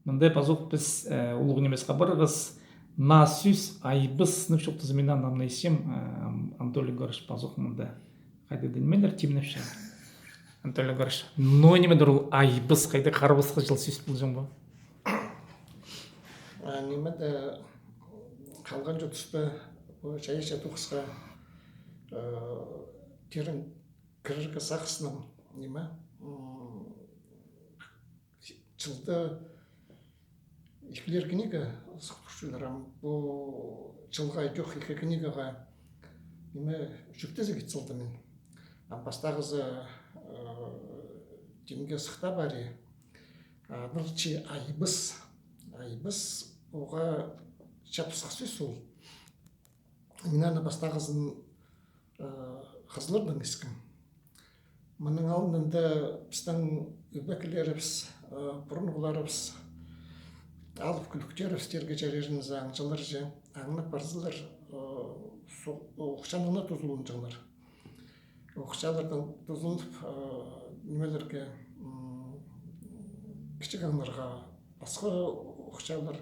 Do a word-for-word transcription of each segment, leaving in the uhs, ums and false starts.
Мында пазох піс, э, улуғ нимес хабарғас, наа сӧс, айбыс, ниме чоохтаза, мин аны ам на исчем, э, Анатолий Егорович пазох мында. Хайдағ-да нимелер тимнепче, Анатолий Егорович. Но нимедір ол айбыс, хайдағ харбасха чыл сӧс полҷаң ба? А, нимеде, халған чуртаста, о, чайаачы тоғысха, э, тирең кірерге сағыснаң, ниме, м, чылда ікілер книга сыхтырчалар, ам пу чылға ідӧк ікі книгаға, ниме, чӧптезіг ит салдым мин. Ам пастағызы, э, тимге сыхта парир. А, нылчи айбыс. Айбыс, оға чапсых сӧс ол. Мин аны пастағызын, э, хызыллардаң искем. Мының алнында пістің ӧбекелерібіс, э, пурунғыларыбыс, алып кӱлӱктерібіс тирге чарир зе, аңҷылар че, аңнап парзалар, э, со-, охчанаң на тузаланҷаңнар. Охчаларнаң тузаланып, э, нимелерге, м, кічіг аңнарға пасха охчалар,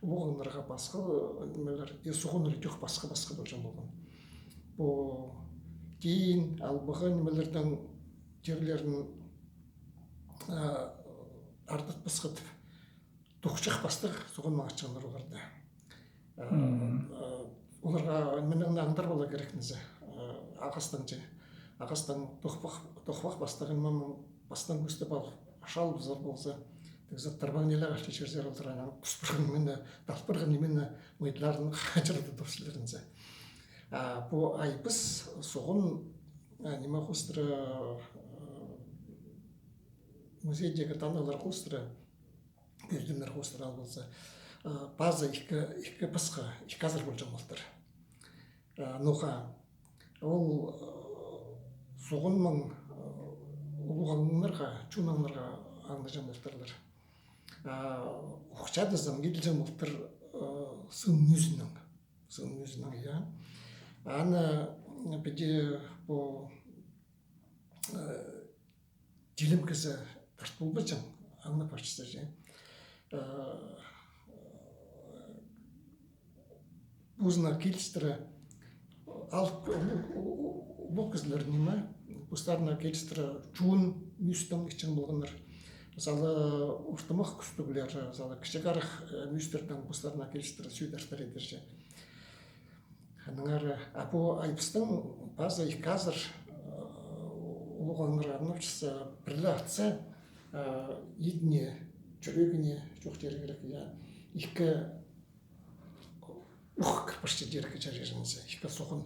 улуғ аңнарға пасха, э, нимелер, и суғаннар ідӧк пасха-пасха полҷаң полған. Пу тиин, албаға нимелернің тирлерін, э, ардатпасха тіп, тохчах пастығ суғаннаң атчаңнар оларны. Э, мгм, э, оларға мыннаң аңдарып аларға кирек ниме зе, э, ағастаң че. Ағастаң тохпах, тохпах пастығын мының пастаң кӱстеп алып, шалыбызар полза, тігі зат тарбаң ниле ағас чирзер олар, анаң тус парған ниме, тал парған ниме, мыйытларын хаҷырды топсилерінзе. А пу айбыс, суған, а, ниме хоостыра, э, музейдегі танығлар хоостыра, кӧзідімнер хоостыра ал полза, а, паза ікі, ікі пасха, ікі азыр полҷаң полтыр. А, ноға, ол, а, суғаннаң, а, улуғ аңнарға, чоон аңнарға аңнаҷаң полтырлар. А, охча тізең иділҷең полтыр, а, сыын мӱӱзінең. Сыын мӱӱзінең, я. Аны, м, піди пу, э, тилім кізі тарт полбаҷаң, аңнап парчаза че. Э, позына килістіре, ал, улуғ кізілер ниме, постарына килістіре чоон мӱӱстең итчең полғаннар. Мисалы, ортымах кӱстіглер, мисалы, кічіг арах, э, мӱӱстернең постарына килістіре сӧӧ тартар идер че. Аннаңар, а пу айбыстың паза ікі азыр, э, улуғ аңнар аңнапчаза, пірле атса, э, идіне, чӱрегіне, чох тирге кирек, я, ікі ух кір парча тирге чарир ниме зе, ікі суған.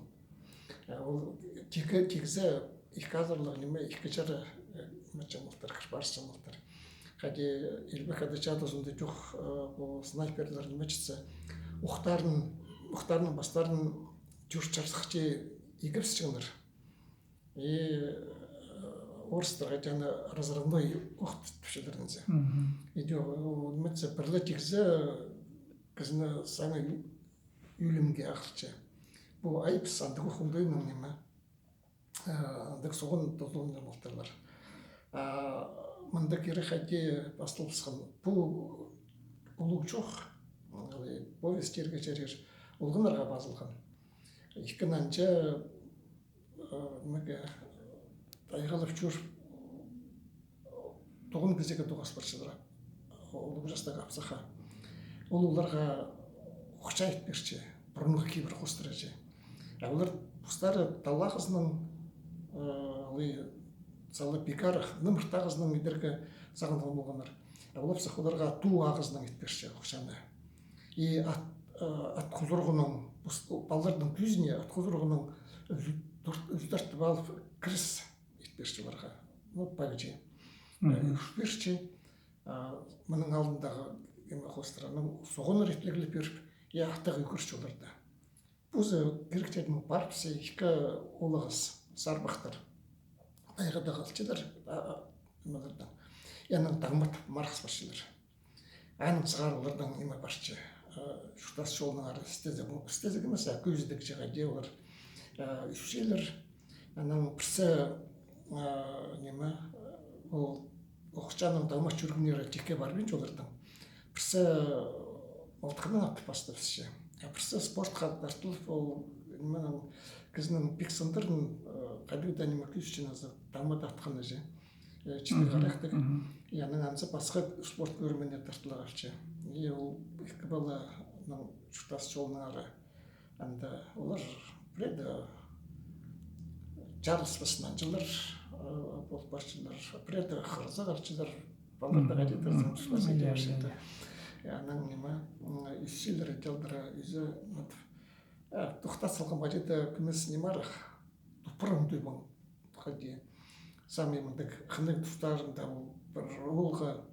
Э, ол тигі, тигізі ікі азырлығ ниме, ікі чары, э, ниме чамалтыр, кір парча чамалтыр. Хайди Илбек Ада чаа тузында чох, э, пу снайперлер ниме читсе, ухтарын, ухтарының пастарын чӧр чарсыхча игібісчеңнер. И, э, орыстар хайди аны разрывной ух тіпчелер ниме зе. Мгм. Иди ол ниме зе, пірле тигізі кізіні саңай ӱ-, ӱлімге ағылча. Пу айбыс андағ ух оңдайнаң ниме. Э, андағ суған тузаланҷаң полтырлар. А мында кирек хайди пасталыбысхан. Пу улуғ чох, э, повесть тирге чарир, олғаннарға пазылған. Ікі нанҷа, э, нимеге, тайғалап чӧр, тоғын кізее тоғас парчалар. Улуғ частағы апсахха. Ол оларға охча ит пирче, пурунғы кибір хоостыра че. А олар постары тал ағазынаң, э, алай, мисалы, пик арах, нымырт ағазынаң идерге сағынған полғаннар. А ол апсах оларға туу ағазынаң ит пирче охчаны. И ат, э, ат хузурғынаң, пос-, палаларның кӧзіне ат хузурғынаң ӱзӱ-, ӱзӱ тартып алып, кірес ит пирче оларға. Ну, паҷи. Мгм. Э, ӱр пирче. А, мының алнындағы ниме хоостыра, ну, суғаннар итлеглеп пиріп, я, аттығ ӱгренче оларны. Позы киректернең парыбысса, ікі оолағас, сарбахтар. Тайғада халчалар, а, а, нимелердең. И анаң таңмат марығыс парчалар. Анаң сығара оларның ниме парча. А, чуртас чолынаңар істезіг, ну, істезіг нимес, а кӧзідіг чағай дее олар, а, ӱсчелер. Анаң пірсі, а, ниме, ол охчаның таңмат чӧргеннері тикке парбинча оларның. Пірсі мылтығнаң аттығ пастабысча. А пірсі спортха тартылып, ол, ниме, кізінің пик сындырын, э, хайди даа ниме кӧзітчең азы тамада атханы чи. Э, читі характер. И анаң анзы пасха спорт кӧріміне тартыла алча. И ол ікі паланың чуртас чолынаңар. Анда олар пірееде чарылыспассынҷылар, э, пол парчалар, пірееде хырза халчалар, палалар даа хайди-да, анаң ниме, м, ӱс чыллар, италдыра, ӱзе, вот, э, тохтап салған хайди-да кӧмес ниме арах, тупырың тӱбің. Хайди. Самый мындағ хынығ тустарында ол пір оолғы,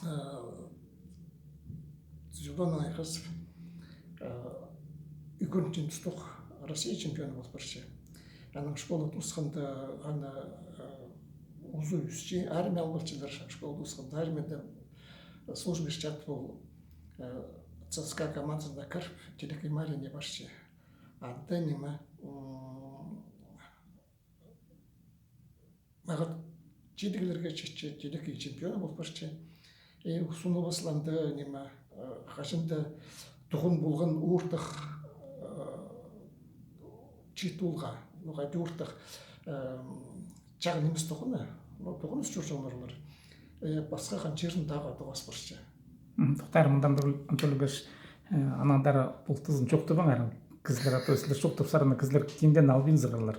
э, дзюдонаң айғазып, э, ӱгренҷең тустох Россия чемпионы пол парча. Анаң школа тоосханда аны, э, узы ӧсче, армия алып алчалар, школа тоосханда армияда служба чатып ол, э, ЦСКА командазына кіріп, Телекей Марийне парча. Анда ниме, м, мағат чидіглерге читче, Телекей чемпион пол парча. И соонаң пазыланда ниме, э, хаҷан-да тоғын полған ортых, э, чиит оолға, ну, хайди ортых, э, чағын нимес тоғыны, ну, тоғыныс чӧрҷеңнер олар. Э, пасха хан чирін тағы тоғас парча. М, тохтар, мындан пір, Анатолий Ильич, э, анаң андар полтызын чоохтабаңар. Кізілер, а то сілер чоохтап сарыны кізілер тиңден албинзар олар.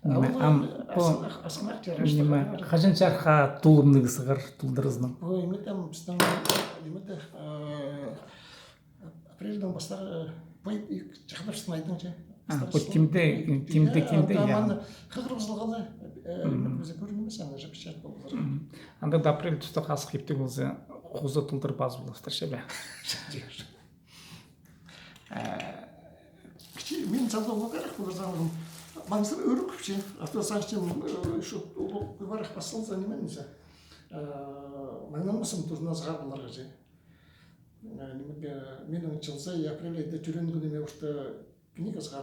А ниме, ол ам, пу, асхынах, асхынах тираж ниме, тағар. Хаҷан чарыхха толымнығ сығар, толдыразынаң? Ой, ниме там, пістің, ниме де, э, апрельдең пастап, э, пой, и чахларсың айдың че. А, пу тимде, тимде, тимде, я. Хығырып салғалы, э, ниме, кізі кӧрінмес, аны же печать полғызар. Анда да апрель туста хазых иптіг полза, хоза толдыр пазып поластыр, че бе? Кічі, мен сағам ол керек, ол заман. Маңзыр ӧрік кіпче. А то сағынчам, э, шо, ол, барах пасталза, ниме, ниме. Э, маңнанмасам, турназы хабыларға же. Э, нимеге, минің чылза, я апрель айда тӧреен кӱніме орта книга сығар.